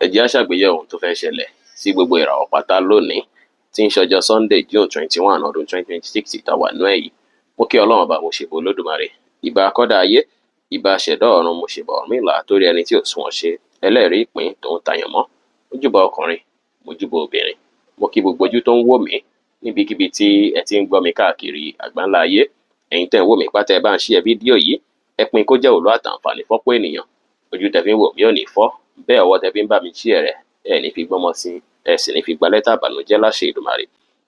Ẹ jẹ́ á ṣàgbéyẹ̀wò ohun tó fẹ́ ṣẹlẹ̀ sí gbogbo ìràwọ̀ pátá lónìí tí ń ṣọjọ́ Sunday, June 21, ọdún 2026 tá a wà nú ẹ̀ yìí. Mo kí Ọlọ́run Ọba, mo ṣèbà Olódùmarè, ìbà akọ́dá ayé, ìbà aṣẹ̀dá ọ̀run, mo ṣèbà Ọ̀rúnmìlà torí ẹni tí ò sunwọ̀n ṣe, ẹlẹ́rìí ìpín tòun tàyànmọ́. Mojúbà ọkùnrin, mojúbà obìnrin, mo kí gbogbo ojú tó ń wò mí níbikíbi tí ẹ ti ń gbọ́ mi káàkiri àgbáńlá ayé. Ẹ̀yin tẹ́ ń wò mí pátá, ẹ bá ń share fídíò yìí, ẹ pín kó jẹ́ òwúlò àtàǹfààní fọ́pọ̀ ènìyàn. Ojú tẹ́ fi ń wò mí ò ní fọ́, bẹ́ẹ̀ ọwọ́ tẹ́ fi ń bá mi share rẹ̀, ẹ ní fi gbọ́mọ sí, ẹ sì ní fi gba lẹ́tà ìbànújẹ́ láṣẹ Èdùmàrè.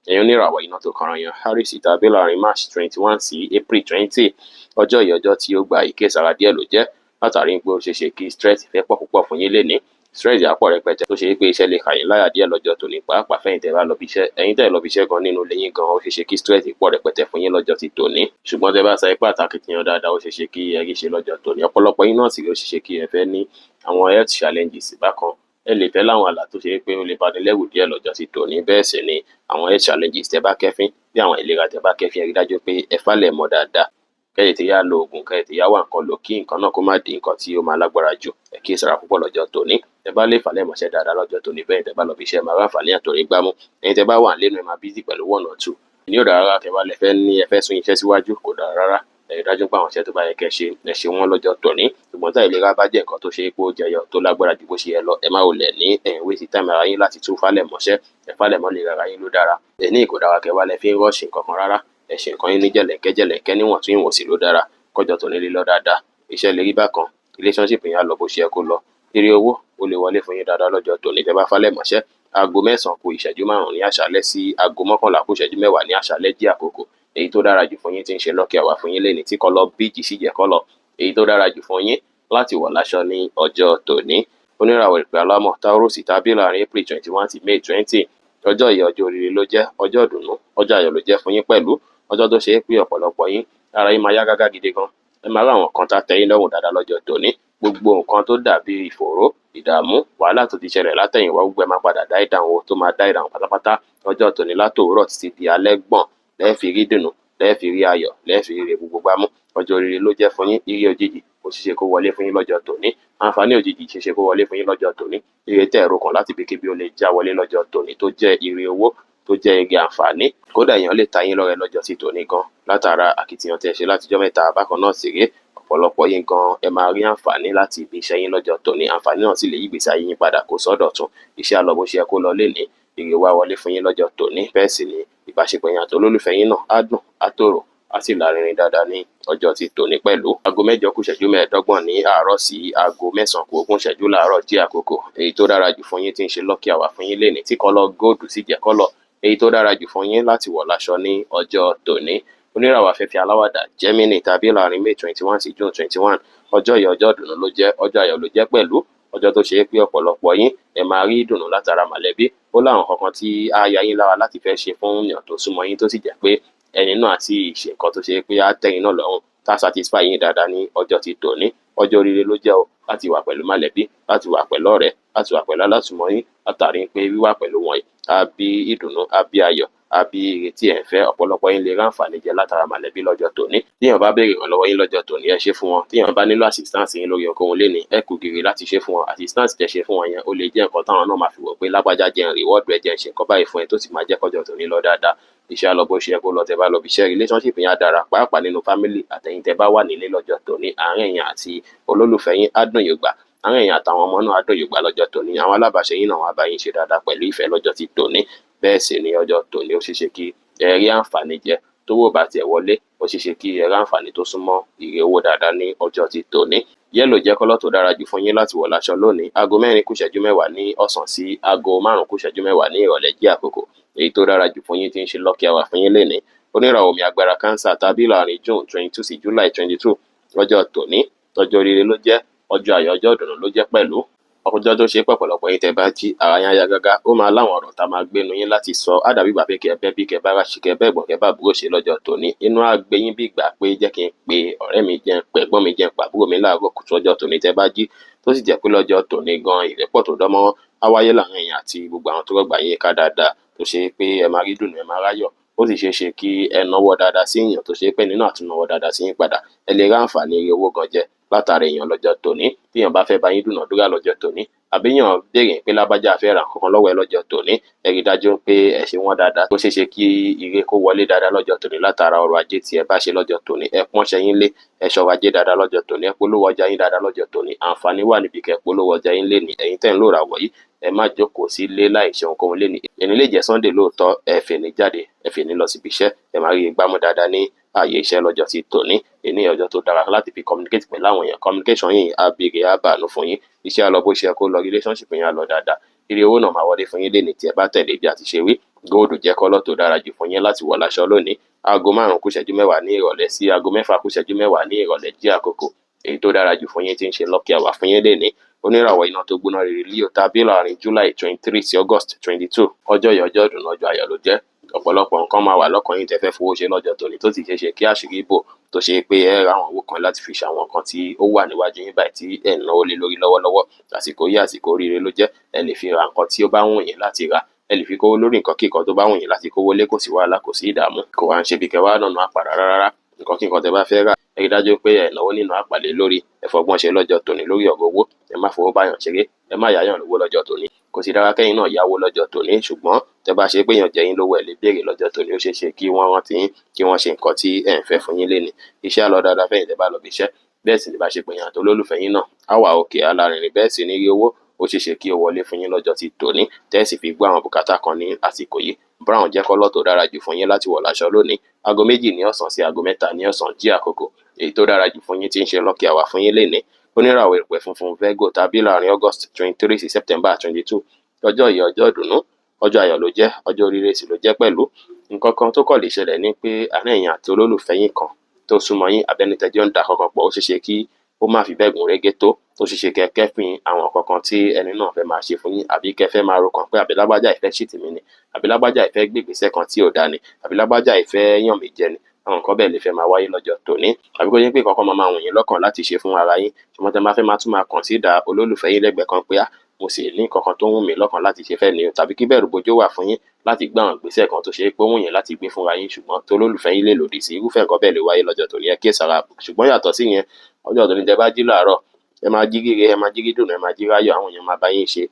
Ẹ̀yin oníràwọ̀ iná tó kanra yan Aries tàbí láàrin March 21 sí April 20, ọjọ́ yìí, ọjọ́ tí ó gba ìkíyèsára díẹ̀ ló jẹ́, látàrí pé ó ṣeé ṣe kí stress fẹ́ pọ̀ púpọ̀ fún yín lénìí. Stress á pọ̀ rẹpẹtẹ, tó ṣe pé iṣẹ́ lè kà yín láyà díẹ̀ lọ́jọ́ tòní, pàápàá fẹ́yìn tẹ́ bá lọ bí iṣẹ́. Ẹ̀yin tẹ́ lọ bí iṣẹ́ gan, nínú ilé yín gan, ó ṣeé ṣe kí stress pọ̀ rẹpẹtẹ fún yín lọ́jọ́ ti tòní. Ṣùgbọ́n tẹ́ bá sa ipá àtàkìtìyàn dáadáa, ó ṣeé ṣe kí ẹ rí ṣe lọ́jọ́ tòní. Ọ̀pọ̀lọpọ̀ yín náà sì ó ṣeé ṣe kí ẹ fẹ́ ní àwọn health challenges bákan. Ẹ lè fẹ́ láwọn àlá tó ṣe pé ó lè bani lẹ́rù díẹ̀ lọ́jọ́ ti tòní. Bẹ́ẹ̀ sì ni àwọn health challenges tẹ́ bá kẹ́fín, bí àwọn ìlera tẹ́ bá kẹ́fín, ẹ rí dájú pé ẹ fálẹ̀ mọ́ dáadáa, kẹ́yìn tí yá lo oògùn, kẹ́yìn tí yá wá nǹkan lò kí nǹkan náà kó má di nǹkan tí ó máa lágbára jù. Ẹ kíyèsára púpọ̀ lọ́jọ́ tòní. Tẹ́ bá lè fàlẹ́ mọṣẹ́ dáadáa lọ́jọ́ tòní, bẹ́ẹ̀ tẹ́ bá lọ bí iṣẹ́, máa ráǹfààní àtòrí gbámú. Ẹ̀yin tẹ́ bá wà nílé, ẹ máa busy pẹ̀lú one or two ní ò dára rárá. Tẹ́ bá lè fẹ́ ní ẹ fẹ́ sún iṣẹ́ síwájú, kò dára rárá. Ẹ rí dájú pé àwọn iṣẹ́ tó bá yẹ kẹ́ ṣe, ẹ ṣe wọ́n lọ́jọ́ tòní. Ṣùgbọ́n tá ìlera bá jẹ́ nǹkan tó ṣe é pé ó jẹyọ tó lágbára ju bó ṣe yẹ lọ, ẹ má wulẹ̀ ní ẹ̀ ń waste time ara yín láti tún falẹ̀ mọ́ṣẹ́. Ẹ falẹ̀ mọ́ lè rara yín ló dára. Ẹ ní kò dára kẹ́ wá lẹ fi ń rush nǹkan kan rárá. Ẹ ṣe nǹkan yín ní jẹ̀lẹ̀ńkẹ́ jẹ̀lẹ̀ńkẹ́, níwọ̀ntún ìwọ̀nsì ló dára. Kọjọ́ tòní lè lọ dáadáa, iṣẹ́ lè rí bákan, relationship yẹn á lọ bó ṣe yẹ kó lọ, ire owó ó lè wọlé fún yín dáadáa lọ́jọ́ tòní tẹ́ bá falẹ̀ mọ́ṣẹ́. Aago 9 ku ìṣẹ́jú 5 ní àṣálẹ́ sí aago 10:50 ní àṣálẹ́ jí àkókò. Èyí tó dára jù fún yín tí ń ṣe lucky hour fún yín lénìí, tí colour beige sì jẹ́ colour èyí tó dára jù fún yín láti wọ̀ láṣọ ní ọjọ́ tòní. Oníràwọ̀ ìpè alámọ̀ Taurus tàbí láàrin April 21 sí May 20, ọjọ́ yìí, ọjọ́ oríire ló jẹ́, ọjọ́ ìdùnnú, ọjọ́ ayọ̀ ló jẹ́ fún yín pẹ̀lú. Ọjọ́ tó ṣe é pé ọ̀pọ̀lọpọ̀ yín, ara yín máa yá gágá gidi gan. Ẹ máa rí àwọn kan tá tẹ́ yín lọ́rùn dáadáa lọ́jọ́ tòní. Gbogbo nǹkan tó dàbí ìfòòró, ìdààmú, wàhálà tó ti ṣẹlẹ̀ látẹ̀yìnwá, gbogbo ẹ̀ máa padà die down o, tó máa die down pátápátá lọ́jọ́ tòní. Látòwúrọ̀ títí di alẹ́ gbọ̀n lẹ́ẹ̀ fi rí dùnnú, lẹ́ẹ̀ fi rí ayọ̀, lẹ́ẹ̀ fi rí ire gbogbo gbámú. Ọjọ́ oríire ló jẹ́ fún yín. Ire òjijì kò sì ṣe kó wọlé fún yín lọ́jọ́ tòní. Àǹfààní òjijì ṣe ṣe kó wọlé fún yín lọ́jọ́ tòní. Ire tẹ́ ẹ̀rọ kan láti ibikíbi, ó lè já wọlé lọ́jọ́ tòní, tó jẹ́ ire owó, tó jẹ́ ire àǹfààní. Kódà èèyàn lè ta yín lọ́rẹ lọ́jọ́ sí tòní gan, látara akitiyan tẹ́ ṣe látijọ́ mẹ́ta. Bákan náà sì rèé, ọ̀pọ̀lọpọ̀ yín gan, ẹ máa rí àǹfààní láti ibi iṣẹ́ yín lọ́jọ́ tòní. Àǹfààní náà sì lè yí ìgbésí ayé yín padà kó sọ́dọ̀tun. Iṣẹ́ á lọ bó ṣe yẹ kó lọ lénìí. Ire wá wọlé fún yín lọ́jọ́ tòní. Bẹ́ẹ̀ sì ni ìbáṣepọ̀ yín àti olólùfẹ́ yín náà á dùn, á tòrò, á sì lárinrin dáadáa ní ọjọ́ ti tòní pẹ̀lú. Aago 7:25 ní àárọ̀ sí aago 8:40 láàárọ̀ jí àkókò. Èyí tó dára jù fún yín tí ń ṣe lucky hour fún yín lénìí, tí colour gold sì jẹ́ colour èyí tó dára jù fún yín láti wọ̀ láṣọ ní ọjọ́ tòní. Oníràwọ̀ afẹ́fẹ́ aláwàdà Gemini tàbí láàrin May 21 sí June 21, ọjọ́ yìí, ọjọ́ ìdùnnú ló jẹ́, ọjọ́ ayọ̀ ló jẹ́ pẹ̀lú. Ọjọ́ tó ṣe é pé ọ̀pọ̀lọpọ̀ yín, ẹ máa rí ìdùnnú látara mọ̀lẹ́bí. Ó láwọn kankan tí á ya yín lára láti fẹ́ ṣe fún èèyàn tó súnmọ́ yín, tó sì jẹ́ pé ẹni náà sì ṣe nǹkan tó ṣe é pé á tẹ́ yín náà lọ́rùn, tá satisfy yín dáadáa ní ọjọ́ ti tòní. Ọjọ́ oríire ló jẹ́ o, láti wà pẹ̀lú mọ̀lẹ́bí, láti wà pẹ̀lú ọ̀rẹ́, láti wà pẹ̀lú alásùnmọ́ yín, látàrí pé wíwà pẹ̀lú wọn yìí á bí ìdùnnú, á bí ayọ̀, á bí ire tí ẹ̀ ń fẹ́. Ọ̀pọ̀lọpọ̀ yín lè ráǹfààní jẹ látara mọ̀lẹ́bí lọ́jọ́ tòní. Téèyàn bá béèrè ìrànlọ́wọ́ yín lọ́jọ́ tòní, ẹ ṣe fún wọn. Téèyàn bá nílò assistance yín lórí ohunkóhun lénìí, ẹ kú gìrì láti ṣe fún wọn. Assistance tẹ́ ṣe fún wọn yẹn, ó lè jẹ́ nǹkan táwọn náà máa fi wò pé lágbájá, jẹ́ n reward ẹ, jẹ́ n ṣe nǹkan báyìí fún ẹ, tó sì máa jẹ́ kọ́jọ́ tòní lọ dáadáa. Iṣẹ́ á lọ bó ṣe yẹ kó lọ. Tẹ́ bá lọ bí iṣẹ́, relationship yín á dára, pàápàá nínú family. Àtẹ̀yin tẹ́ bá wà nílé lọ́jọ́ tòní, àárín ẹ̀yin àti olólùfẹ́ yín á dùn yògbà, àárín ẹ̀yin àtàwọn ọmọ náà á dùn yògbà lọ́jọ́ tòní. Àwọn alábàáṣe yín náà, wọ́n á bá yín ṣe dáadáa pẹ̀lú ìfẹ́ lọ́jọ́ ti tòní. Bẹ́ẹ̀ sì ni ọjọ́ tòní, ó ṣeé ṣe kí ẹ rí àǹfààní jẹ. Tówó bá tiẹ̀ wọlé, ó ṣeé ṣe kí ẹ rí àǹfààní tó súnmọ́ ire owó dáadáa ní ọjọ́ ti tòní. Yellow jẹ́ colour tó dára jù fún yín láti wọ̀ láṣọ lónìí. Aago 4:50 ní ọ̀sán sí aago 5:50 ní ìrọ̀lẹ́ jẹ́ àkókò. Èyí tó dára jù fún yín tí ń ṣe lucky hour fún yín lénìí. Oníràwọ̀ omi agbára Cancer tàbí láàrin June 22 sí July 22, ọjọ́ tòní, ọjọ́ oríire ló jẹ́, ọjọ́ ayọ̀, ọjọ́ ìdùnnú ló jẹ́ pẹ̀lú. Ọjọ́ tó ṣe pọ̀pọ̀lọpọ̀ yín, tẹ́ bá jí, ara yín á yá gágá. Ó máa láwọn ọ̀rọ̀ tá máa gbénu yín láti sọ. Á dàbí ìgbà pé kẹ́ bẹ́ bí kẹ́ bá ṣe, kẹ́ bẹ́ ẹ̀gbọ́n, kẹ́ bá àbúrò ṣe lọ́jọ́ tòní. Inú á gbé yín bí ìgbà pé jẹ́ kí n pe ọ̀rẹ́ mi, jẹ́ n pe ẹ̀gbọ́n mi, jẹ́ n pe àbúrò mi láàárọ̀ kùtù ọjọ́ tòní tẹ́ bá jí. Tó sì jẹ́ pé lọ́jọ́ tòní gan, ìrẹ́pọ̀ tó dán mọ́rán á wáyé láàrin ẹ̀yin àti gbogbo àwọn tó rọ̀gbà yín ká dáadáa, tó ṣe pé ẹ máa rí dùnnú, ẹ máa ráyọ̀. Ó sì ṣeé ṣe kí ẹ náwó dáadáa sí èèyàn, tó ṣe pé ẹni náà tún náwó dáadáa sí yín padà. Ẹ lè rí àǹfààní owó gan jẹ látara èèyàn lọ́jọ́ tòní. Téèyàn bá fẹ́ bá yín dúnàádúrà lọ́jọ́ tòní, Àbíyàn béèrè pé lágbájá fẹ́ ra nǹkan kan lọ́wọ́ ẹ lọ́jọ́ tòní, ẹ rí dájú pé ẹ ṣe wọ́n dáadáa. Ó ṣeé ṣe kí ire kó wọlé dáadáa lọ́jọ́ tòní látara ọrọ̀ ajé tí ẹ bá ṣe lọ́jọ́ tòní. Ẹ pọ́nṣẹ́ yín lé, ẹ ṣọrọ̀ ajé dáadáa lọ́jọ́ tòní, ẹ polówó ọjà yín dáadáa lọ́jọ́ tòní. Àǹfààní wà níbi kẹ́ polówó ọjà yín lénìí. Ẹ̀yin tẹ́ ń lò ràwọ̀ yìí, ẹ má jókòó sílé láì ṣe ohunkóhun lénìí. Èní lè jẹ́ Sunday lóòótọ́, ẹ fèní jáde, ẹ fèní lọ síbi iṣẹ́, ẹ máa rí gbámú dáadáa ní ààyè iṣẹ́ lọ́jọ́ ti tòní. Èní ọjọ́ tó dára láti fi communicate pẹ̀lú àwọn èèyàn. Communication yìí á bèrè, á bàánú fún yín. Iṣẹ́ á lọ bó ṣe yẹ kó lọ, relationship yín á lọ dáadáa. Ire owó náà máa wọlé fún yín lénìí tí ẹ bá tẹ̀lé bí a ti ṣe wí. Góòlù jẹ́ colour tó dára jù fún yín láti wọ̀ láṣọ lónìí. 5:50 ní ìrọ̀lẹ́ sí 5:50 ní ìrọ̀lẹ́ jẹ́ àkókò èyí tó dára jù fún yín tí ń ṣe lucky hour fún yín lénìí. Oníràwọ̀ iná tó gbóná rere Leo tàbí láàrin July 23 sí August 22. Ọjọ́ yìí ọjọ́ ìdùnnú, ọjọ́ ayọ̀ ló jẹ́. Ọ̀pọ̀lọpọ̀ nǹkan máa wà lọ́kàn yín tẹ́ fẹ́ fowó ṣe lọ́jọ́ tòní, tó sì ṣeé ṣe kí àṣírí bò, tó ṣe pé ẹ ra àwọn owó kan láti fi ṣàwọn nǹkan tí ó wà níwájú yín báyìí tí ẹ̀ ń náwó lé lórí lọ́wọ́lọ́wọ́. Àsìkò yìí àsìkò oríire ló jẹ́. Ẹ lè fi ra nǹkan tí ó bá wù yín láti rà. Ẹ lè fi kówó lórí nǹkan kíkan tó bá wù yín láti kówó lé, kò sí wàhálà, kò sí ìdààmú. Kò wá ń ṣe bí kẹ́ wá nànà àpà rárá rárá. Nǹkan kíkan tẹ́ bá fẹ́ rà, ẹ rí dájú pé ẹ náwó nínú àpà lé lórí. Ẹ fọgbọ́n ṣe lọ́jọ́ tòní lórí ọ̀rọ̀ owó. Ẹ má fowó báyàn ṣeré, ẹ má yáyàn lówó lọ́jọ́ tòní. Kò sì dára kẹ́yìn náà yáwó lọ́jọ́ tòní, ṣùgbọ́n tẹ́ bá ṣe pé èèyàn jẹ yín lówó, ẹ lè béèrè lọ́jọ́ tòní. Ó ṣeé ṣe kí wọ́n rántí yín, kí wọ́n ṣe nǹkan tí ẹ̀ ń fẹ́ fún yín lénìí. Iṣẹ́ á lọ dáadáa fẹ́yìn tẹ́ bá lọ bí iṣẹ́. Bẹ́ẹ̀ sì ni bá ṣe pé èèyàn àti olólùfẹ́ yín náà á wà òkè alárinrin. Bẹ́ẹ̀ sì ni rí owó, ó ṣeé ṣe kí ó wọlé fún yín lọ́jọ́ ti tòní, tẹ́ sì fi gbọ́ àwọn bùkátà kan ní àsìkò yìí. Brown jẹ́ colour tó dára jù fún yín láti wọ̀ láṣọ lónìí. 2:00 ní ọ̀sán sí 3:00 ní ọ̀sán jẹ́ àkókò èyí tó dára jù fún yín tí ń ṣe lucky hour fún yín lénìí. Oníràwọ̀ erùpẹ̀ funfun Virgo tàbí láàrin August 23 sí September 22. Ọjọ́ yìí ọjọ́ ìdùnnú, ọjọ́ ayọ̀ ló jẹ́, ọjọ́ oríire sì ló jẹ́ pẹ̀lú. Nǹkan kan tó kàn lè ṣẹlẹ̀ ni pé àárín ẹ̀yin àti olólùfẹ́ yín kan tó súnmọ́ yín, àbẹ́ni tẹ́jọ́ ń da kankan pọ̀, ó ṣeé ṣe kí ó má fi bẹ́ẹ̀ gún régé tó. Ó ṣeé ṣe kẹ́ kẹ́fìn àwọn nǹkan kan tí ẹni náà fẹ́ máa ṣe fún yín, àbí kẹ́ fẹ́ máa rokàn pé àbí lágbájá ìfẹ́ cheat mi ni, àbí lágbájá ìfẹ́ gbé ìgbésẹ̀ kan tí ò dáa ni, àbí lágbájá ìfẹ́ yàn mí jẹ ni. Àwọn nǹkan bẹ́ẹ̀ lè fẹ́ máa wáyé lọ́jọ́ tòní. Àbí kó jẹ́ pé nǹkan kan máa máa wù yín lọ́kàn láti ṣe fún ara yín, ṣùgbọ́n tẹ́ máa fẹ́ máa tún máa consider olólùfẹ́ yín lẹ́gbẹ̀ẹ́ kan pé á, mo sì ní nǹkan kan tó wù mí lọ́kàn láti ṣe fẹ́ ni o, tàbí kí bẹ̀rù bojo wà fún yín láti gbé àwọn ìgbésẹ̀ kan tó ṣe pé ó wù yín láti gbé fúnra yín, ṣùgbọ́n tó olólùfẹ́ yín lè lòdì sí. Irúfẹ́ nǹkan bẹ́ẹ̀ lè wáyé lọ́jọ́ tòní, ẹ kíyèsára. Ṣùgbọ́n yàtọ̀ sí yẹn, ọjọ́ tòní tẹ́ bá jí láàárọ̀, ẹ máa jí gíre, ẹ máa jí gídùn, ẹ máa jí ráyọ̀, àwọn èèyàn máa bá yín ṣe.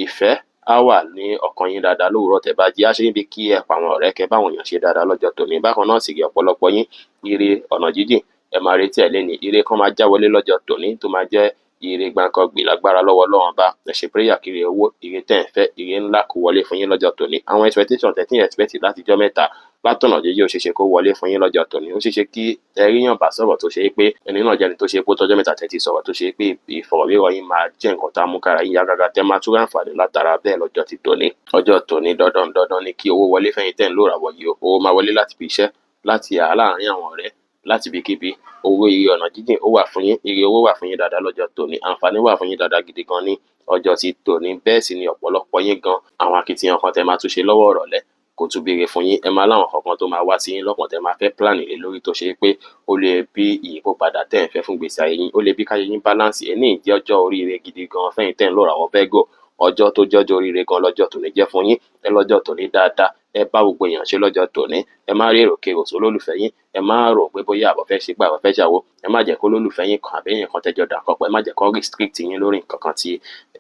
Ìfẹ́ á wà ní ọkàn yín dáadáa lówùúrọ̀ tẹ́ bá jí. Á ṣe yín bí kí ẹ pa àwọn ọ̀rẹ́, kẹ́ bá àwọn èèyàn ṣe dáadáa lọ́jọ́ tòní. Bákan náà sì rí ọ̀pọ̀lọpọ̀ yín, ire ọ̀nà jíjìn ẹ máa retí ẹ̀ lénìí. Ire kan máa já wọlé lọ́jọ́ tòní tó máa jẹ́ ire gbáǹkọ́gbì lágbára lọ́wọ́ Ọlọ́run bá. Ẹ ṣe prayer kiri owó, ire tẹ́ ẹ̀ ń fẹ́, ire ńlá kó wọlé fún yín lọ́jọ́ tòní. Àwọn expectation tẹ́ tí ń expect látijọ́ mẹ́ta látọ̀nà jíjìn, ó ṣeé ṣe kó wọlé fún yín lọ́jọ́ tòní. Ó ṣeé ṣe kí ẹ ríyàn bá sọ̀rọ̀ tó ṣe pé ẹni náà jẹ́ ẹni tó ṣe pé ó tọ́jọ́ mẹ́ta tẹ́ ti sọ̀rọ̀, tó ṣe pé ìfọ̀rọ̀wérọ̀ yín máa jẹ́ nǹkan tá a mú kára yín yá gágá, tẹ́ máa tún ráǹfààní látara bẹ́ẹ̀ lọ́jọ́ ti tòní. Ọjọ́ tòní dandan dandan ni kí owó wọlé fẹ́yìn tẹ́ ń lò ràwọ̀ yìí. Owó máa wọlé láti fi iṣẹ́, láti láàárín àwọn ọ̀rẹ́, láti ibikíbi. Owó ire ọ̀nà jíjìn ó wà fún yín, ire owó wà fún yín dáadáa lọ́jọ́ tòní. Àǹfààní wà fún yín dáadáa gidi gan ní ọjọ́ ti tòní. Bẹ́ẹ̀ sì ni ọ̀pọ̀lọpọ̀ yín gan, àwọn akitiyan kan tẹ́ máa tún ṣe lọ́wọ́ ìrọ̀lẹ́ kò tún béèrè fún yín. Ẹ máa láwọn kankan tó máa wá sí yín lọ́kàn tẹ́ máa fẹ́ plan lé lórí, tó ṣe pé ó lè bí ìyípadà tẹ́ ẹ̀ ń fẹ́ fún ìgbésí ayé yín, ó lè bí káyé yín balance. Ẹ ní ìjẹ́ ọjọ́ oríire gidi gan fẹ́yìn tẹ́ ń lò ràwọ̀ Virgo. Ọjọ́ tó jọ́jọ́ oríire gan lọ́jọ́ tòní jẹ́ fún yín. Ẹ lọ́jọ́ tòní dáadáa, ẹ bá gbogbo èèyàn ṣe lọ́jọ́ tòní. Ẹ má rí èròkerò sólólùfẹ́ yín. Ẹ má rò pé bóyá àbọ̀ fẹ́ ṣe gbà, àbọ̀ fẹ́ ṣàwo. Ẹ má jẹ́ kó lólùfẹ́ yín kan àbí èèyàn kan tẹ́jọ́ dà nǹkan pọ̀, ẹ má jẹ́ kó restrict yín lórí nǹkan kan tí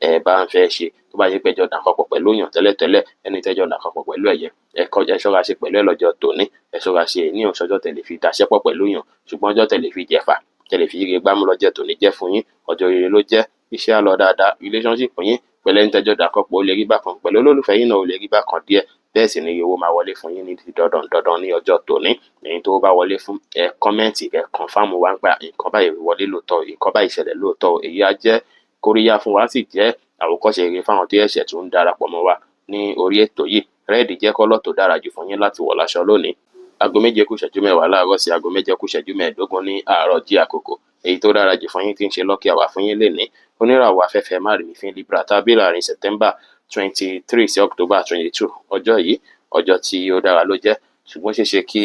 ẹ bá ń fẹ́ ṣe. Tó bá jẹ́ pé ẹjọ́ dà nǹkan pọ̀ pẹ̀lú èèyàn tẹ́lẹ̀tẹ́lẹ̀, ẹni tẹ́jọ́ dà nǹkan pọ̀ pẹ̀lú ẹ̀yẹ, ẹ kọjá, ẹ ṣọ́ra ṣe pẹ̀lú ẹ lọ́jọ́ tòní. Ẹ ṣọ́ra ṣe ní òṣọjọ́ tẹ́ lè fi daṣẹ́ pọ̀ pẹ̀lú èèyàn, ṣùgbọ́n ọjọ́ tẹ́ lè fi jẹ̀fà, tẹ́ lè fi ire gbámú lọ́jọ́ tòní jẹ́ fún yín. Ọjọ́ rere ló jẹ́. Iṣẹ́ á lọ dáadáa. Relationship yín pẹ̀lú ẹni tẹ́jọ́ dà nǹkan pọ̀ ó lè rí bákan, pẹ̀lú olólùfẹ́ yín náà ó lè rí bákan díẹ̀. Bẹ́ẹ̀ sì ni owó máa wọlé fún yín ní dandan dandan ní ọjọ́ tòní. Èyí tó bá wọlé fún, ẹ comment, ẹ confirm wá ń pa nǹkan báyìí wọlé lóòótọ́, nǹkan báyìí ṣẹlẹ̀ lóòótọ́. Èyí á jẹ́ kóríyá fún wa, sì jẹ́ àwòkọ́ṣe rere fáwọn tó ṣẹ̀ṣẹ̀ tún ń darapọ̀ mọ́ wa ní orí ètò yìí. Red jẹ́ colour tó dára jù fún yín láti wọ̀ láṣọ lónìí. 6:45 láàárọ̀ sí 7:45 ní àárọ̀ jí àkókò èyí tó dára jù fún yín tí ń ṣe lucky hour fún yín lénìí. Oníràwọ̀ afẹ́fẹ́ márìmífín Libra tàbí láàrin September 23 sí October 22. Ọjọ́ yìí ọjọ́ tí ó dára ló jẹ́, ṣùgbọ́n ṣeé ṣe kí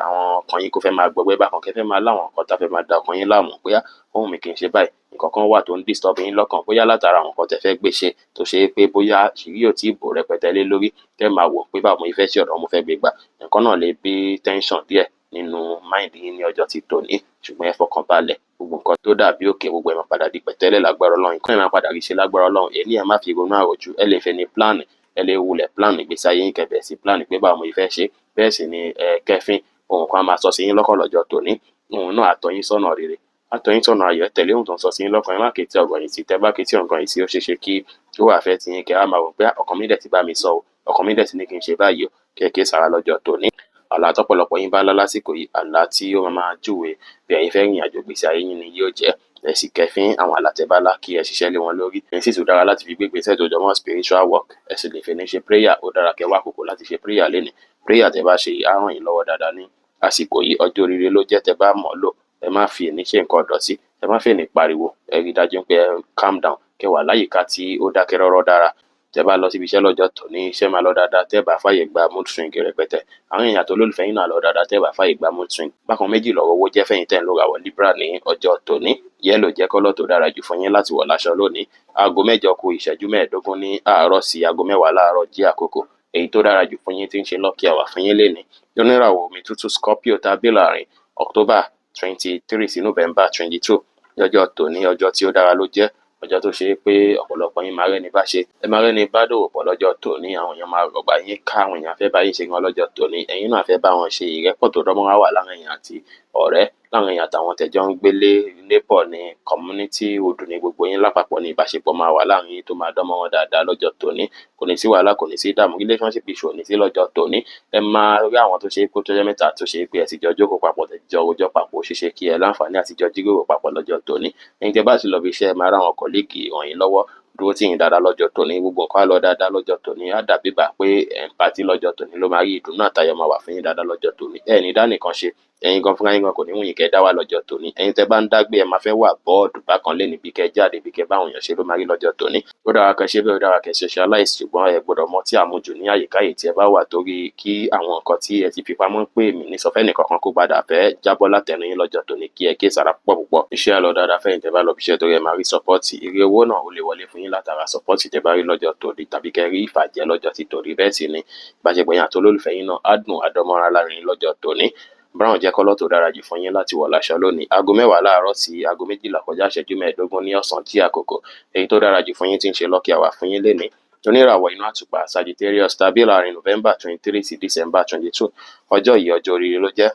àwọn ọkàn yín kó fẹ́ máa gbọgbẹ́ bákan, kẹ́ fẹ́ máa láwọn nǹkan tá fẹ́ máa da ọkàn yín láàmú, bóyá ohun mi kì í ṣe báyìí, nǹkan kan wà tó ń disturb yín lọ́kàn, bóyá látara àwọn nǹkan tẹ́ fẹ́ gbé ṣe tó ṣe é pé bóyá àṣírí ò tí ì bò rẹpẹtẹ lé lórí, tẹ́ máa wò pé báwo mo fẹ́ ṣe ọ̀nà mo fẹ́ gbé gbà. Nǹkan náà lè bí tension díẹ̀ nínú mind yín ní ọjọ́ ti tòní, ṣùgbọ́n ẹ fọkàn balẹ̀. Gbogbo nǹkan tó dàbí òkè, gbogbo ẹ̀ máa padà di pẹ̀tẹ́lẹ̀ lágbára Ọlọ́run. Nǹkan ẹ̀ máa padà rí ṣe lágbára Ọlọ́run. Èní, ẹ má fi ronú àròjù. Ẹ lè fẹ́ ní plan, ẹ lè wulẹ̀ plan ìgbésí ayé yín, kẹ́ sí plan pé báwo mo fẹ́ ṣe. Bẹ́ẹ̀ sì ni ẹ kẹfín ohun kan á máa sọ sí yín lọ́kàn lọ́jọ́ tòní. Òun náà á tọ́ yín sọ́nà rere, á tọ́ yín sọ́nà ayọ̀. Ẹ tẹ̀lé ohun tó ń sọ sí yín lọ́kàn. Ẹ má ketí ọ̀gàn yìí sí. Tẹ́ bá ketí ọ̀gàn yìí sí, ó ṣeé ṣe kí ó wà fẹ́ ti yín, kẹ́ á máa rò pé ọkàn mi dẹ̀ ti bá mi sọ o, ọkàn mi dẹ̀ ti ní kí n ṣe báyìí o. Kẹ́ sára lọ́jọ́ tòní. Àlá tọ́pọ̀lọpọ̀ yín bá lá lásìkò yìí, àlá tí ó máa máa júwe bí ẹ̀yin fẹ́ rìnrìn àjò ìgbésí ayé yín ni yóò jẹ́. Ẹ sì kẹfín àwọn àlá tẹ́ bá lá, kí ẹ ṣiṣẹ́ lé wọn lórí. Ẹ sì tún dára láti fi gbé ìgbésẹ̀ tó jọmọ́ spiritual work. Ẹ sì lè fi ní ṣe prayer. Ó dára kẹ́ wá àkókò láti ṣe prayer lénìí. Prayer tẹ́ bá ṣe yìí á ràn yín lọ́wọ́ dáadáa ní àsìkò yìí. Ọjọ́ oríire ló jẹ́ tẹ́ bá mọ̀ ọ́ lò. Ẹ má fi èní ṣe nǹkan ìdọ̀tí, ẹ má fi èní pariwo. Ẹ rí i dájú pé ẹ calm down, kẹ́ wà láyìíká tí ó dákẹ́ rọ́rọ́ dára. Tẹ́ bá lọ síbi iṣẹ́ lọ́jọ́ tòní, iṣẹ́ máa lọ dáadáa tẹ́ bá fàyè gba mood swing rẹpẹtẹ. Àwọn èèyàn àti olólùfẹ́ yín náà lọ dáadáa tẹ́ bá fàyè gba mood swing. Bákan méjì lọ́rọ̀ owó jẹ́ fẹ́yìn tẹ́ ń lò Libra ní ọjọ́ tòní. Yellow jẹ́ colour tó dára jù fún yín láti wọ̀ láṣọ lónìí. Aago 8 kù ìṣẹ́jú 15 ní àárọ̀ sí aago 10 láàárọ̀ jí àkókò èyí tó dára jù fún yín tí ń ṣe lucky hour fún yín lénìí. Oníràwọ̀ omi tútù Scorpio tàbí láàrin October 23 sí November 22, lọ́jọ́ tòní, ọjọ́ tí ó dára ló jẹ́, ọjọ́ tó ṣe é pé ọ̀pọ̀lọpọ̀ yín máa rẹ́ni bá ṣe, ẹ máa rẹ́ni bá dòwò pọ̀ lọ́jọ́ tòní. Àwọn èèyàn máa rọ̀gbà yín ká, àwọn èèyàn fẹ́ bá yín ṣe gan lọ́jọ́ tòní, ẹ̀yin náà fẹ́ bá wọn ṣe. Ìrẹ́pọ̀ tó dánmọ́rán wà láàrin èèyàn àti ọ̀rẹ́, láàrin èèyàn àtàwọn tẹ̀jọ́ ń gbélé, neighbor ní community hood ní gbogbo yín lápapọ̀ ní ìbáṣepọ̀ máa wà láàrin yín tó máa dánmọ́rán dáadáa lọ́jọ́ tòní. Kò ní sí wàhálà, kò ní sí ìdààmú, relationship issue ò ní sí lọ́jọ́ tòní. Ẹ máa rí àwọn tó ṣe é pé tó jẹ́ mẹ́ta tó ṣe é pé ẹ ti jọ jókòó papọ̀, tẹ́ jọ rojọ́ papọ̀. Ó ṣeé ṣe kí ẹ láǹfààní àti jọ jíròrò papọ̀ lọ́jọ́ tòní. Ẹ̀yin tẹ́ bá sì lọ bí iṣẹ́, ẹ máa rí àwọn colleague ràn yín lọ́wọ́, dúró tì yín dáadáa lọ́jọ́ tòní. Gbogbo nǹkan á lọ dáadáa lọ́jọ́ tòní. Á dàbí ìgbà pé ẹ̀ ń party lọ́jọ́ tòní ló máa rí. Ìdùnnú àtayọ̀ máa wà fún yín dáadáa lọ́jọ́ tòní. Ẹ ní dá nìkan ṣe. Ẹ̀yin gan fúnra yín gan kò ní wù yín kẹ́ dá wà lọ́jọ́ tòní. Ẹ̀yin tẹ́ bá ń dágbé, ẹ máa fẹ́ wà bored bákan lénìí, bí kẹ́ jáde, bí kẹ́ bá àwọn èèyàn ṣe ló máa rí lọ́jọ́ tòní. Ó dára kẹ́ ṣe bẹ́ẹ̀, ó dára kẹ́ socialize, ṣùgbọ́n ẹ gbọ́dọ̀ mọtí àmujù ní àyíká yìí tí ẹ bá wà, torí kí àwọn nǹkan tí ẹ ti fi pamọ́ pé èmi ní sọ fẹ́nì kankan kó padà fẹ́ jábọ́ látẹnu yín lọ́jọ́ tòní. Kí ẹ kí sára púpọ̀ púpọ̀. Iṣẹ́ á lọ dáadáa fẹ́yìn tẹ́ bá lọ bí iṣẹ́, torí ẹ máa rí support. Ire owó náà ó lè wọlé fún yín látara support tẹ́ bá rí lọ́jọ́ tòní, tàbí kẹ́ rí ìfàjẹ́ lọ́jọ́ ti tòní. Bẹ́ẹ̀ sì ni ìbáṣepọ̀ yín àti olólùfẹ́ yín náà á dùn, á dánmọ́rán láàrin yín lọ́jọ́ tòní. Brown jẹ́ colour tó dára jù fún yín láti wọ̀ láṣọ lónìí. Aago 10 láàárọ̀ sí aago 12 kọjá ìṣẹ́jú 15 ní ọ̀sán tí àkókò èyí tó dára jù fún yín tí ń ṣe lucky hour fún yín lénìí. Oníràwọ̀ inú àtùpà Sagittarius tàbí láàrin November 23 sí December 22, ọjọ́ yìí, ọjọ́ oríire ló jẹ́,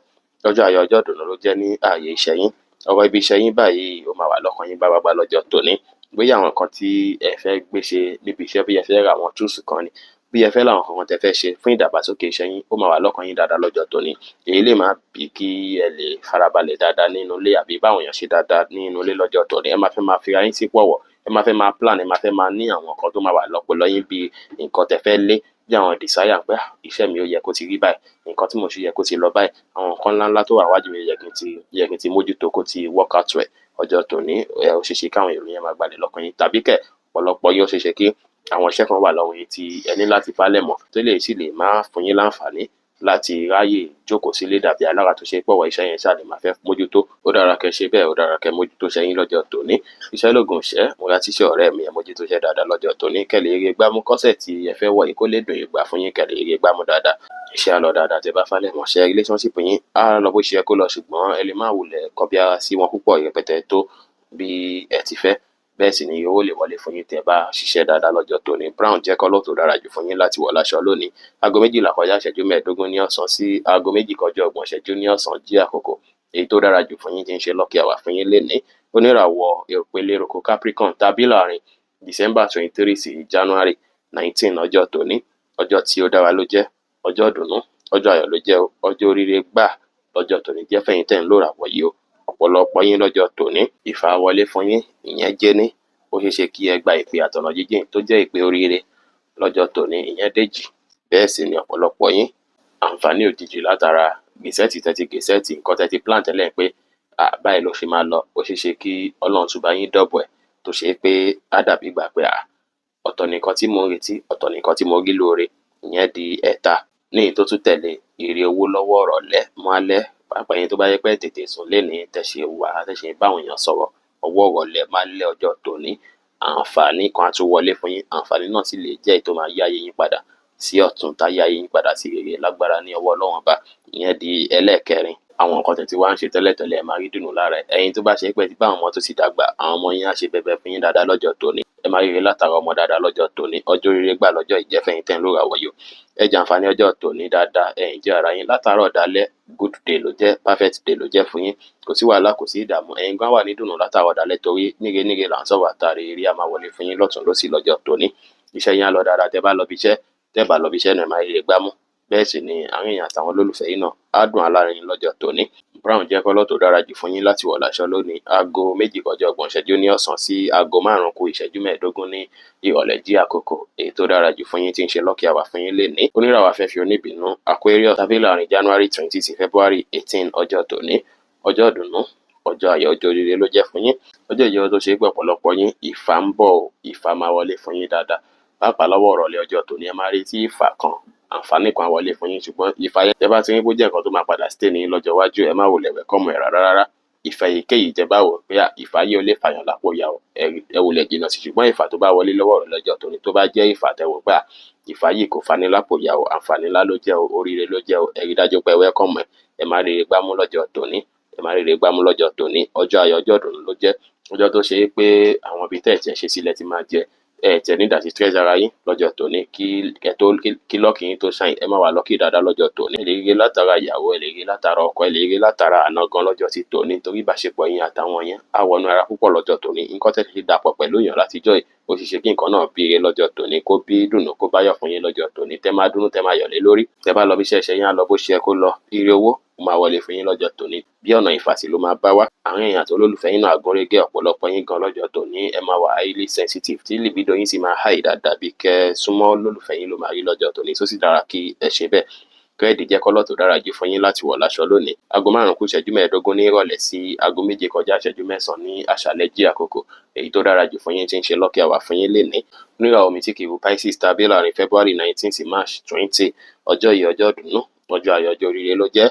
ọjọ́ ayọ̀, ọjọ́ ìdùnnú ló jẹ́ ní ààyè iṣẹ́ yín. Ọ̀rọ̀ ibi iṣẹ́ yín báyìí ó máa wà lọ́kàn yín gbágbágbá lọ́jọ́ tòní. Bóyá àwọn nǹkan tí ẹ fẹ́ gbé ṣe níbi iṣẹ́, bí ẹ fẹ́ ra àwọn tools kan ni, bí ẹ fẹ́ láwọn nǹkan tẹ́ fẹ́ ṣe fún ìdàgbàsókè iṣẹ́ yín, ó máa wà lọ́kàn yín dáadáa lọ́jọ́ tòní. Èyí lè má bí kí ẹ lè farabalẹ̀ dáadáa nínú ilé àbí báwọn èèyàn ṣe dáadáa nínú ilé lọ́jọ́ tòní. Ẹ máa fẹ́ máa fira yín sípò ọ̀wọ̀, ẹ máa fẹ́ máa plan, ẹ máa fẹ́ máa ní àwọn nǹkan tó máa wà lọ́pọlọ yín, bí nǹkan tẹ́ fẹ́ lé, bí àwọn desire pé iṣẹ́ mi ó yẹ kó ti rí báyìí, nǹkan tí mo ṣe yẹ kó ti lọ báyìí, àwọn nǹkan ńláńlá tó wà wájú mi yẹ kí n ti mójútó kó ti work out well. Ọjọ́ tòní, ẹ ó ṣeé ṣe káwọn èrò yẹn máa gbalẹ̀ lọ́kàn yín, tàbí kẹ̀ ọ̀pọ̀lọpọ̀ yóò ṣeé ṣe kí àwọn iṣẹ́ kan wà lọ́wọ́ yín tí ẹ ní láti falẹ̀ mọ́, tó lè sì lè má fún yín láǹfààní láti ráyè jókòó sílé dàbí alára, tó ṣe pọ̀wọ́ iṣẹ́ yẹn ṣáà lè máa fẹ́ mójútó. Ó dára kẹ́ ṣe bẹ́ẹ̀, ó dára kẹ́ mójútó iṣẹ́ yín lọ́jọ́ tòní. Iṣẹ́ lògùn ìṣẹ́, múra tíṣẹ́ ọ̀rẹ́ mi. Ẹ mójútó iṣẹ́ dáadáa lọ́jọ́ tòní, kẹ́ lè rí gbámú kọ́sẹ̀ tí ẹ fẹ́ wọ̀ yìí kó lè dùn ìgbà fún yín, kẹ́ lè rí gbámú dáadáa. Iṣẹ́ á lọ dáadáa tẹ́ bá falẹ̀ mọ́ ṣe. Relationship yín á lọ bó ṣe yẹ kó lọ, ṣùgbọ́n ẹ lè má wulẹ̀ kọbi ara sí wọn púpọ̀ rẹpẹtẹ tó bí ẹ ti fẹ́. Bẹ́ẹ̀ sì ni owó lè wọlé fún yín tẹ́ bá ṣiṣẹ́ dáadáa lọ́jọ́ tòní. Brown jẹ́ colour tó dára jù fún yín láti wọ̀ láṣọ lónìí. Aago 12 kọjá ìṣẹ́jú 15 ní ọ̀sán sí aago 2 kọjá 30 ìṣẹ́jú ní ọ̀sán jí àkókò èyí tó dára jù fún yín tí ń ṣe lucky hour fún yín lénìí. Oníràwọ̀ ìpele eruku Capricorn tàbí láàrin December 23 sí January 19, ọjọ́ tòní, ọjọ́ tí ó dára ló jẹ́, ọjọ́ ìdùnnú, ọjọ́ ayọ̀ ló jẹ́ o. Ọjọ́ oríire gbà lọ́jọ́ tòní jẹ́ fẹ̀yìn tẹ́ ń lò ràwọ̀ yìí o. Ọ̀pọ̀lọpọ̀ yín lọ́jọ́ tòní, ìfàwọlé fún yín ìyẹn jẹ́ ní ó ṣeé ṣe kí ẹ gba ìpè àtọ̀nà jíjìn tó jẹ́ ìpè oríire lọ́jọ́ tòní, ìyẹn déjì. Bẹ́ẹ̀ sì ni ọ̀pọ̀lọpọ̀ yín, àǹfààní òjijì látara gẹ̀sẹ́ẹ̀tì tẹ́tí gẹ̀sẹ́ẹ̀tì nǹkan tẹ́tí plan tẹ́lẹ̀ pé báyìí ló ṣe máa lọ, ó ṣeé ṣe kí Ọlọ́run tún bá yín dọ̀bọ̀ ẹ̀, tó ṣe pé á dàbí ìgbà pé ọ̀tọ̀ nìkan tí mo ń retí, ọ̀tọ̀ nìkan tí mo rí lóore, ìyẹn di ẹ̀ta. Ní èyí tó tún tẹ̀lé, ire owó lọ́wọ́ ọ̀rọ̀lẹ́ mọ́lẹ́, pàápàá ẹ̀yin tó bá jẹ́ pé ẹ tètè sùn lénìí, tẹ́ ṣe wà, tẹ́ ṣe bá àwọn èèyàn sọ̀rọ̀ ọwọ́ ìrọ̀lẹ́ málẹ́ ọjọ́ tòní, àǹfààní kan á tún wọlé fún yín. Àǹfààní náà sì lè jẹ́ èyí tó máa yí ayé yín padà sí ọ̀tun, tá yí ayé yín padà sí rere lágbára ní ọwọ́ Ọlọ́run Ọba. Ìyẹn di ẹlẹ́ẹ̀kẹrin. Àwọn nǹkan tẹ̀ tí wá ń ṣe tẹ́lẹ̀tẹ́lẹ̀, ẹ máa rí dùnú lára ẹ̀. Ẹ̀yin tó bá ṣe pé ti bá àwọn ọmọ tó ti dàgbà, àwọn ọmọ yín á ṣe bẹbẹ fún yín dáadáa lọ́jọ́ tòní. Ẹ máa ríre látara ọmọ dáadáa lọ́jọ́ tòní. Ọjọ́ rere gbà lọ́jọ́ ìjẹ́fẹ̀yìn tẹ́ ń lóra wọ̀nyí o. Ẹ jàǹfààní ọjọ́ tòní dáadáa, ẹ enjoy ara yín látàárọ̀ dalẹ́. Good day ló jẹ́, perfect day ló jẹ́ fún yín. Kò sí wàhálà, kò sí ìdààmú. Ẹ̀yin gan wà ní dùnú látàárọ̀ dalẹ́, torí níre níre là ń sọ̀rọ̀ àtàrí eré a máa wọlé fún yín lọ́tùn lósì lọ́jọ́ tòní. Iṣẹ́ yín á lọ dáadáa. Tẹ́ bá lọ bí iṣẹ́, tẹ́ bá lọ bí iṣẹ́ náà, ẹ máa ríre gbámú. Bẹ́ẹ̀ sì ni àárín èèyàn àtàwọn olólùfẹ́ yín náà á dùn alárinrin lọ́jọ́ tòní. Brown jẹ́ colour tó dára jù fún yín láti wọ̀ láṣọ lónìí. 2:30 ní ọ̀sán sí 4:45 ní ìrọ̀lẹ́ jí àkókò èyí tó dára jù fún yín tí ń ṣe lucky hour fún yín lénìí. Oníràwọ̀ afẹ́fẹ́ oníbínú Aquarius tàbí láàrin January 20 sí February 18. Ọjọ́ tòní, ọjọ́ ìdùnnú, ọjọ́ ayọ̀, ọjọ́ oríire ló jẹ́ fún yín. Ọjọ́ ìjọ tó ṣe é pé ọ̀pọ̀lọpọ̀ yín, ìfà ń bọ̀ o, ìfà máa wọlé fún yín dáadáa. Pàápàá lọ́wọ́ ìrọ̀lẹ́ ọjọ́ tòní, ẹ máa retí ìfà kan, àǹfààní kan á wọlé fún yín. Ṣùgbọ́n ìfà yẹn, tẹ́ bá ti rí bó jẹ́ nǹkan tó máa padà stay ní lọ́jọ́ iwájú, ẹ má wulẹ̀ welcome ẹ̀ rárá rárá. Ìfà èyíkéyìí tẹ́ bá wò pé ìfà yìí ó lè fàyàn lápò ya o, ẹ wulẹ̀ jìnnà sí. Ṣùgbọ́n ìfà tó bá wọlé lọ́wọ́ ìrọ̀lẹ́ ọjọ́ tòní, tó bá jẹ́ ìfà tẹ́ wò pé ìfà yìí kò fani lápò ya o, àǹfààní ńlá ló jẹ́ o, oríire ló jẹ́ o, ẹ rí dájú pé welcome ẹ. Ẹ máa ríre gbámú lọ́jọ́ tòní. Ẹ máa ríre gbámú lọ́jọ́ tòní. Ọjọ́ ayọ̀, ọjọ́ ìdùnnú ló jẹ́. Ọjọ́ tó ṣe é pé àwọn ibi tẹ́ ẹ̀ tiẹ̀ ṣe sílẹ̀ ti máa jẹ, ẹ tiẹ̀ ní ìdásí stress ara yín lọ́jọ́ tòní kí ẹ tó kí luck yín tó shine. Ẹ má wà lucky dáadáa lọ́jọ́ tòní. Ẹ lè rí látara ìyàwó, ẹ lè rí látara ọkọ, ẹ lè rí látara àna gan lọ́jọ́ ti tòní, torí ìbáṣepọ̀ yín àtàwọn yẹn á wọnú ara púpọ̀ lọ́jọ́ tòní. Nǹkan tẹ́ ti dàpọ̀ pẹ̀lú èèyàn látijọ́ yìí, ó ṣeé ṣe kí nǹkan náà bí ire lọ́jọ́ tòní, kó bí dùnnú, kó báyọ̀ fún yín lọ́jọ́ tòní, tẹ́ máa dúnú, tẹ́ máa yọ̀ lé lórí. Tẹ́ bá lọ bí iṣẹ́, iṣẹ́ yín á lọ bó ṣe yẹ kó lọ. Ire owó ó máa wọlé fún yín lọ́jọ́ tòní, bí ọ̀nà ìfàsí ló máa bá wá. Àárín èèyàn àti olólùfẹ́ yín náà gúnrégé. Ọ̀pọ̀lọpọ̀ yín gan lọ́jọ́ tòní, ẹ máa wà highly sensitive, tí libido yín sì máa high dáadáa. Bí kẹ́ súnmọ́ olólùfẹ́ yín ló máa rí lọ́jọ́ tòní, tó sì dára kí ẹ ṣe bẹ́ẹ̀. Red jẹ́ colour tó dára jù fún yín láti wọ̀ láṣọ lónìí. 4:45 ní ìrọ̀lẹ́ sí 6:57 ní àṣálẹ́ jí àkókò èyí tó dára jù fún yín tí ń ṣe lucky hour fún yín lénìí. Oníràwọ̀ omi tí kì í ru Pisces tàbí láàrin February 19 sí March 20. Ọjọ́ yìí, ọjọ́ ìdùnnú, ọjọ́ ayọ̀, ọjọ́ oríire ló jẹ́.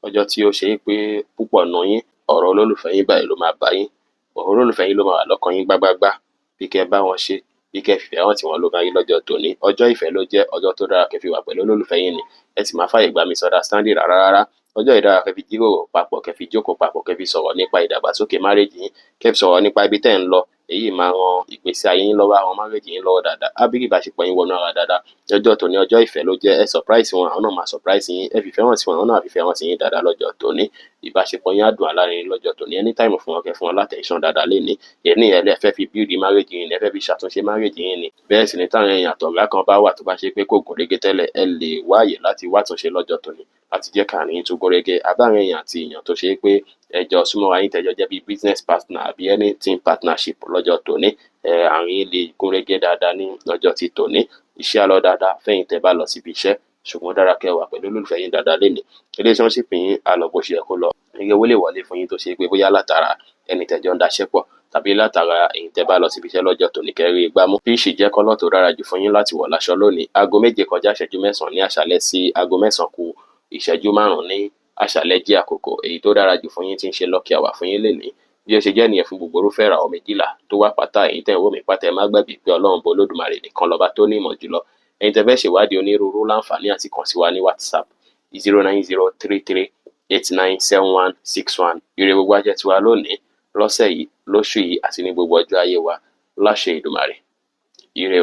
Ọjọ́ tí ó ṣe é pé púpọ̀ nù yín, ọ̀rọ̀ olólùfẹ́ yín báyìí ló máa bá yín, ọ̀rọ̀ olólùfẹ́ yín ló máa wà lọ́kàn yín gbágbágbá. Bí kẹ́ bá wọn ṣe, bí kẹ́ fìfẹ́ hàn tí wọ́n ló máa rí lọ́jọ́ tòní. Ọjọ́ ìfẹ́ ló jẹ́, ọjọ́ tó dára kẹ́ fi wà pẹ̀lú olólùfẹ́ yín ni. Ẹ sì máa fàyè gba misunderstanding rárá rárá. Ọjọ́ ìdára kẹ́ fi jíròrò papọ̀, kẹ́ fi jókòó papọ̀, kẹ́ fi sọ̀rọ̀ nípa ìdàgbàsókè marriage yín, kẹ́ fi sọ̀rọ̀ nípa ibi tẹ́ ń lọ. Èyí máa ran ìgbésí ayé yín lọ́wọ́, àwọn marriage yín lọ́wọ́ dáadáa, á bí ìbáṣepọ̀ yín wọnú ara dáadáa. Ọjọ́ tòní, ọjọ́ ìfẹ́ ló jẹ́. Ẹ surprise wọn, àwọn náà máa surprise yín. Ẹ fìfẹ́ hàn sí wọn, àwọn náà fìfẹ́ hàn sí yín dáadáa lọ́jọ́ tòní. Ìbáṣepọ̀ yín á dùn alárinrin lọ́jọ́ tòní. Anytime fún wọn, kẹ́ fún wọn l'attention dáadáa lénìí. Èní ẹ lẹ fẹ́ fi build marriage yín ni, ẹ fẹ́ fi ṣàtúnṣe marriage yín ni. Bẹ́ẹ̀ sì ni táwọn èèyàn àtọ̀gá kan bá wà tó bá ṣe pé kò gún régé tẹ́lẹ̀, ẹ lè wáàyè láti wá àtúnṣe lọ́jọ́ tòní láti jẹ́ káàrin yín tún gún régé. Àbárin èèyàn àti èèyàn tó ṣe pé ẹ jọ súnmọ́ ara yín, tẹ́jọ jẹ́ bí business partner àbí anything partnership lọ́jọ́ tòní, ẹ àárín yín lè gún régé dáadáa ní lọ́jọ́ ti tòní. Iṣẹ́ á lọ dáadáa fẹ́yìn tẹ́ bá lọ síbi iṣẹ́, ṣùgbọ́n dára kẹ́ wà pẹ̀lú olólùfẹ́ yín dáadáa lénìí. Relationship yín á lọ bó ṣe yẹ kó lọ. Ire owó lè wọlé fún yín tó ṣe pé bóyá látara ẹni tẹ́jọ ń daṣẹ́ pọ̀ tàbí látara èyí tẹ́ bá lọ síbi iṣẹ́ lọ́jọ́ tòní, kẹ́ rí gbámú. Peach jẹ́ colour tó dára jù fún yín láti wọ̀ láṣọ lónìí. 7:57 ní àṣálẹ́ sí 8:55 ní àṣálẹ́ jẹ́ àkókò èyí tó dára jù fún yín tí ń ṣe lucky hour fún yín lénìí. Bí ó ṣe jẹ́ nìyẹn fún gbogbo irúfẹ́ ìràwọ̀ 12 tó wà pátá. Èyí tẹ́ ń wò mí pátá, ẹ má gbàgbé pé Ọlọ́run bó Olódùmarè nìkan lọ́ba tó ní ìmọ̀ jùlọ. Ẹ̀yin tẹ́ fẹ́ ṣèwádìí onírúurú, láǹfààní àti kàn sí wa ní WhatsApp 09033897161. Ire gbogbo á jẹ́ tiwa lónìí, lọ́sẹ̀ yìí, lóṣù yìí àti ní gbogbo ọjọ́ ayé wa láṣẹ Èdùmàrè. Ire o.